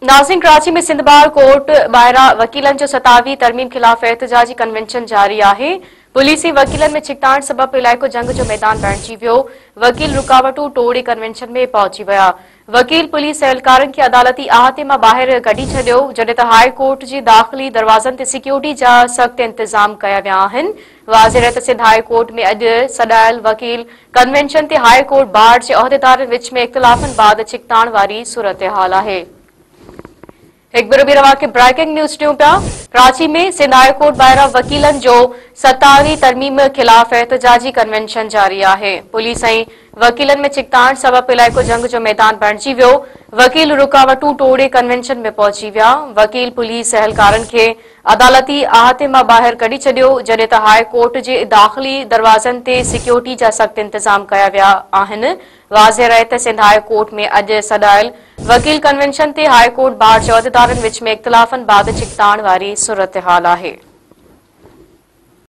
ناظرين ڪراچي ۾ سنڌ بار ڪورٽ ٻاهران وڪيلن جو 27 ترميم خلاف احتجاجي ڪنوينشن جاري آهي. پوليس ۽ وڪيلن ۾ ڇڪتاڻ سبب علائقو جنگ جو ميدان بڻجي ويو. وڪيل رڪاوٽون ٽوڙي ڪنوينشن ۾ پهچي ويا. وڪيل پوليس اهلڪارن کي عدالتي احاطي مان ٻاهر ڪڍي ڇڏيو، جڏهن ته هاء ڪورٽ جي داخلي دروازن تي سيڪيورٽي جا سخت انتظام ڪيا ويا آهن. واضح رهي ته سنڌ هاء ڪورٽ ۾ اڄ سڏايل وڪيل ڪنوينشن تي هاء ڪورٽ بار جي عهديدارن وچ ۾ اختلافن بعد ڇڪتاڻ واري صورتحال آهي. هڪ ڀيرو ٻيهر اوهان کي بريڪنگ نيوز ڏيون پيا. ڪراچي ۾ سنڌ هاء ڪورٽ ٻاهران وڪيلن جو 27 ترميم خلاف احتجاجي ڪنوينشن جاري آهي. پوليس ۽ وڪيلن ۾ ڇڪتاڻ سبب علائقو جنگ جو ميدان بڻجي ويو. وڪيل رڪاوٽون ٽوڙي ڪنوينشن ۾ پهچي ويا. وڪيل پوليس اهلڪارن کي عدالتي احاطي مان ٻاهر ڪڍي ڇڏيو، جڏهن ته هاء ڪورٽ جي داخلي دروازن تي سيڪيورٽي جا سخت انتظام ڪيا ويا آهن. واضح رهي ته سنڌ هاء ڪورٽ ۾ اڄ سڏايل وڪيل ڪنوينشن تي هاء ڪورٽ بار جي عهديدارن وچ ۾ اختلافن بعد ڇڪتاڻ واري صورتحال آهي.